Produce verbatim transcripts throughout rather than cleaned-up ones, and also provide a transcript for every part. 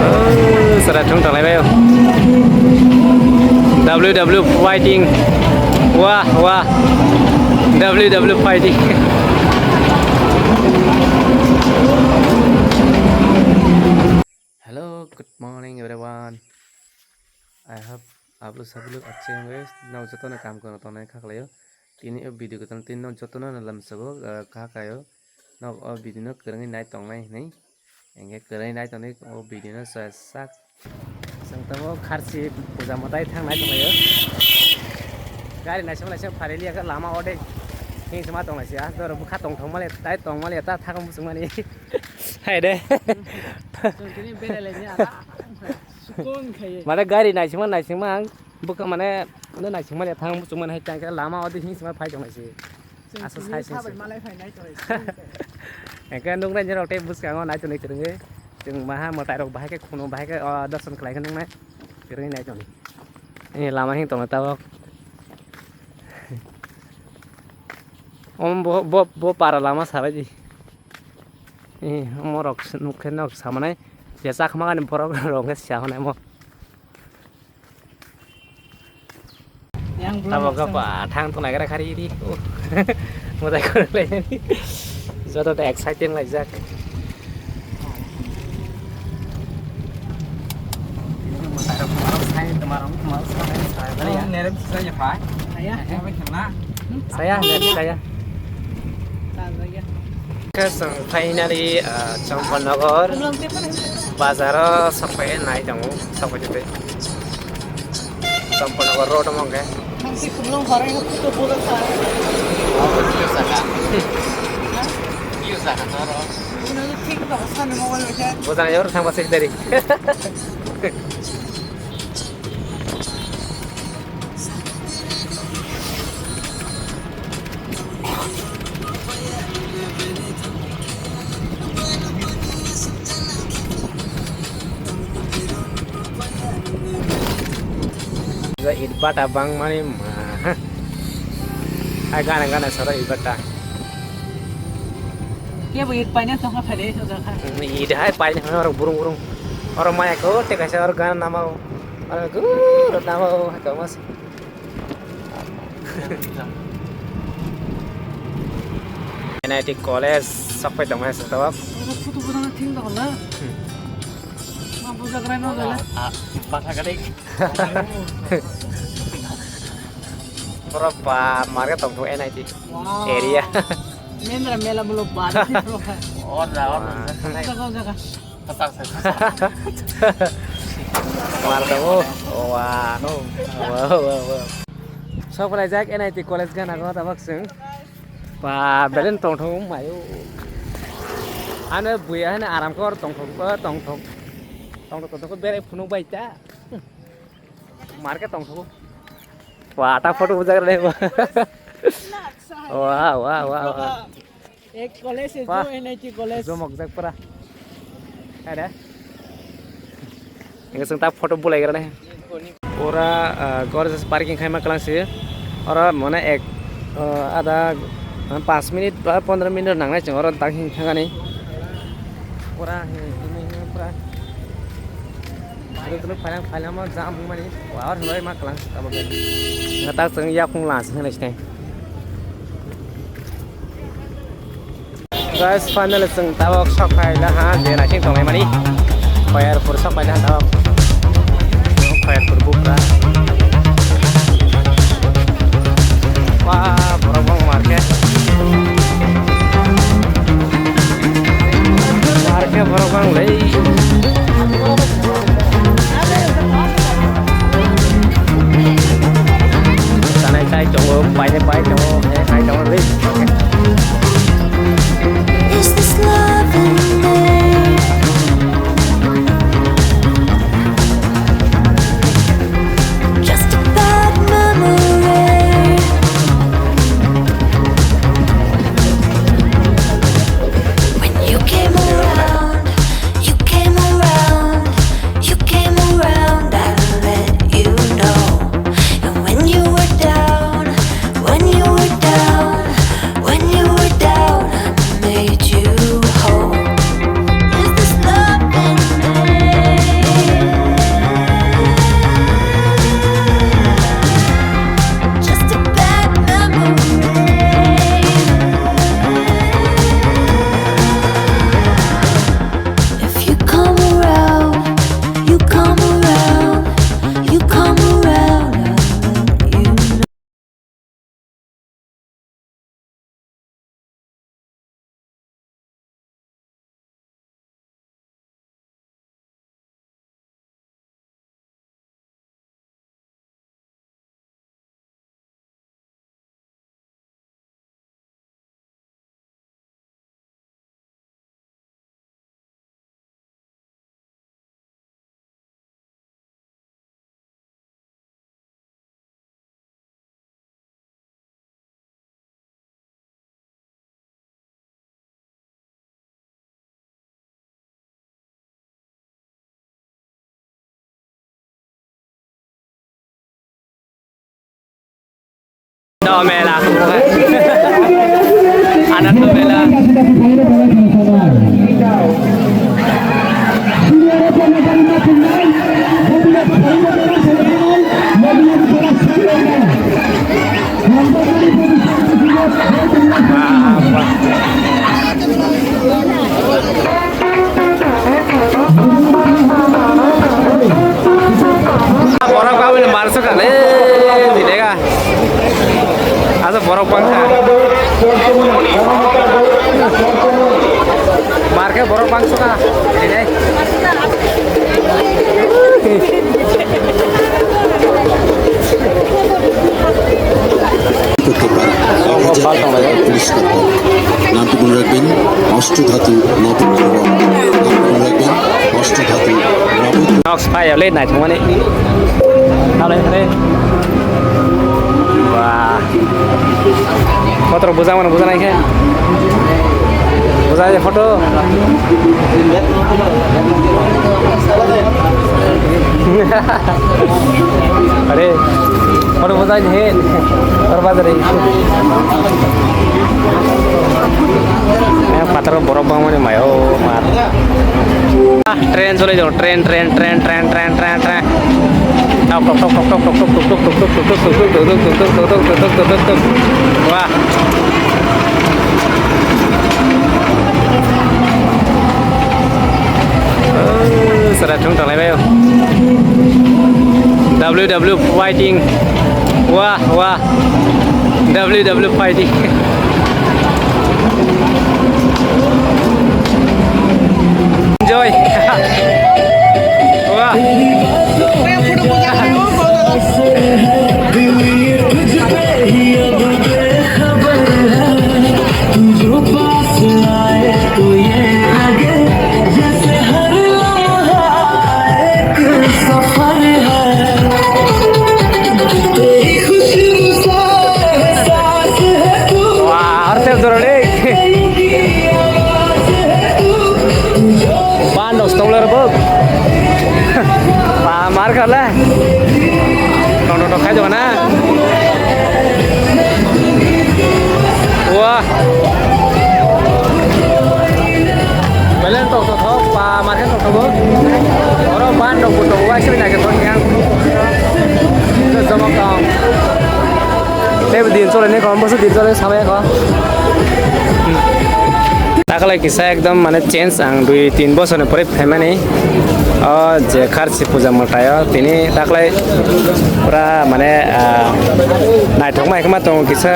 Oh, sara thung tanglai bayo. W W fighting. Wah, wah. W W fighting. Hello, good morning everyone. I hope ablu sablu achhe wngwi nok jotono kam kono tongnai kha khlaio. Tini o video kwtal tini nok jotono lamsao, ah, kha kaio. Nok o video no kwrwngwi nai tongnai hinwi. Hingke kwrwngwi nai tongdi o video no sak. Chwng tongo kharchi puja mwtai thangnai tonglaio. Gari naising naising phailiya khe lama o de hingsima tonglaisi. Ah, doro bwkha tongthok mali tai tong mali ta thakam bwswngmani. Hai de. Chwng tini berai laini ara. Sukon khaye. Mane gari naisingma naisingma ang bwkha mane naisingma le thang bwswngmani hai tangkhe lama o de hingsima phai tonglaisi. Asa sai sai sai. Engke nuknai nirok tei bwskango naitonwi kwrwngwi. Chwng maha mwtai rok bahai khe khunu bahai khe, o, darshan khlai khe nuknai. Kwrwngwi naitonwi. Ani lama hing tongo tabok. Om bo, bo, bo para lama sabai di. Eh, omo rok se nuk khe nok samanai. Je chakma gani borok rok khe sia hwnai mo. Yang belum Tamo langsung. Gapa thang tu nagra khari di. Oh. Mutai khorok lai ni. Joto ta exciting lai jak. Mutai rok sai tomar tomar sai. Nerem sai ya pai. Saya. Saya. Saya, saya. Khe chwng finally, ah, Champalnagar bazaro sokphai nai tongo, sokphai tei Champalnagar road omo hwnkhe. Bwskango thangma six dari. Ibata bangmani ma. Ai gana gana soro ibata. Kebo it paina tongkha phai de, o jaga. It hai paina hwnwi orok burung burung. Orok maya ko te kaisa orok gana nama o. Orok guru nama o, hai tongma se. N I T college sok pai tongma se tabok. Orok photo bono thing dong na. Hmm. Ma bujagra no dala. Ah, ah, patha kadai. Borok ba market tong thung N I T Wow. Area. Mendra mela mulo bad. Or da, or da. Jaga, jaga. Mar da, oh. Wah. Wah, wah, wah. Sok phalai jak N I T college gana go tabok chwng. Ba, belen tong thung mayo. Ano buya hane aram kor tong thung, tong thung. Tong thung, tong thung, bere phunuk bai ta. Market tong thung. Wah, ta photo bujak rw. Wah, wah, wah, wah. Ek college se Wah. Jo N I T college. Jomok jak pura. Ada. Enggak sing ta photo bulai karena. Pura, ah, gorgeous parking khai ma klang si. Oro mane ek, ah, ada, ah, panch minute ba pondro minute nangnai chwng oro tang hing thangani. Pura, hmm, ini, ini pura. Tulu tulu phalang phalang ma jam mani power hloi ma klang abo ke. Ngatak chwng yakung lang sing nai stai. Guys, finally chwng tabok sok phai la ha je naising tonglai mani. Khoyarpur sok phai la ha tabok. Khoyarpur bukra. Wah, borok bang market. Market borok bang lei. Tanai tai tongo, pai ne pai tongo, eh, pai tongo lei. Is this love in me? Just a bad memory. When you came around, you came around. Oh, mela. Anand mela. Borok babini marso kale, bidega. Asa borok bangkha. Marke borok bangso ka. Bidega. করতে পারে। এক হাজার পরিষ্কার করে। নামটি মনে রাখবেন, অষ্টধাতু নবদ্রোহ। নামটি মনে রাখবেন, অষ্টধাতু নবদ্রোহ। Nok sphai ya le nai thumani. Nalai thare. Wah. Kotor bujang mano bujang nai khe. Bujang je photo. Are, photo bujang je. Tor bazar e. Yang patar borok bang mani mayo mar. Ah, train chole jao, train, train, train. Tok, tok, tok. Wah. Oh, sara thung tanglai bayo. W W fighting. Wah, wah. W W fighting. Enjoy. Wah. Wah, harus dorong deh. Pan dos tong ler bok. Pa mar khala. Tong tong tong khai jona. Wah. Belen tok tok tok pa mar khe tok tok. Oro ban tok tok wai sini nake tok yang. Jomok tong. Tei din chole ne ko, bosu din chole samaya ko. Takalai kisa ekdom mane change ang dui tin bosor ni pore phaimani. O je kharchi puja mwtai o tini takalai pura mane, ah, naithok mai khma tongo kisa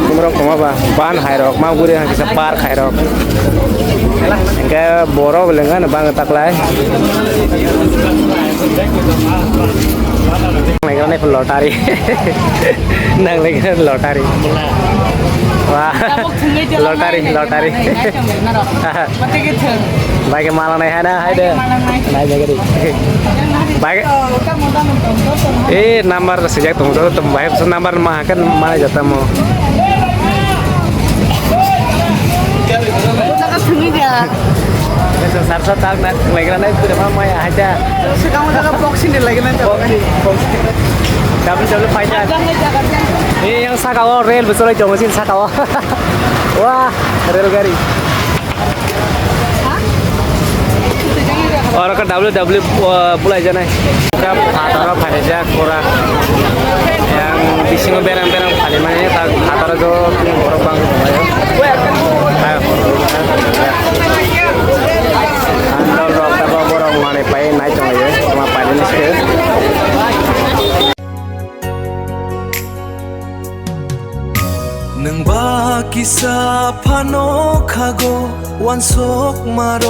kumrok tongma ba ban hai rok ma guri kisa park hai rok. Hingke borok lenga no bang takalai. Nang lagi lottery. Nang lagi lottery. Wah. Lottery, lottery. Bai ke malang nai hana, hai de. Nai jaga di. Bai ke. Eh, number sejak tunggu, tunggu, bai, number mah kan mana jatah mau. Sar sar tak nak, lagi mana itu dah mama ya aja. Sekarang udah ke boxing dia lagi nanti. Boxing, boxing. W W fighter. Ini yang saka o rel betul aja mesin saka o. Wah, rel gari. Oro ka W W, uh, bulai janai. Ka phataro phaijak pura. Yang bisingo berang berang phalimani ta phataro jo borok bang. Ayo. Andal rok ta borok mane pai nai tonglayo. Ma pai ni se. Nwng ba kisa phano khago wansok maro.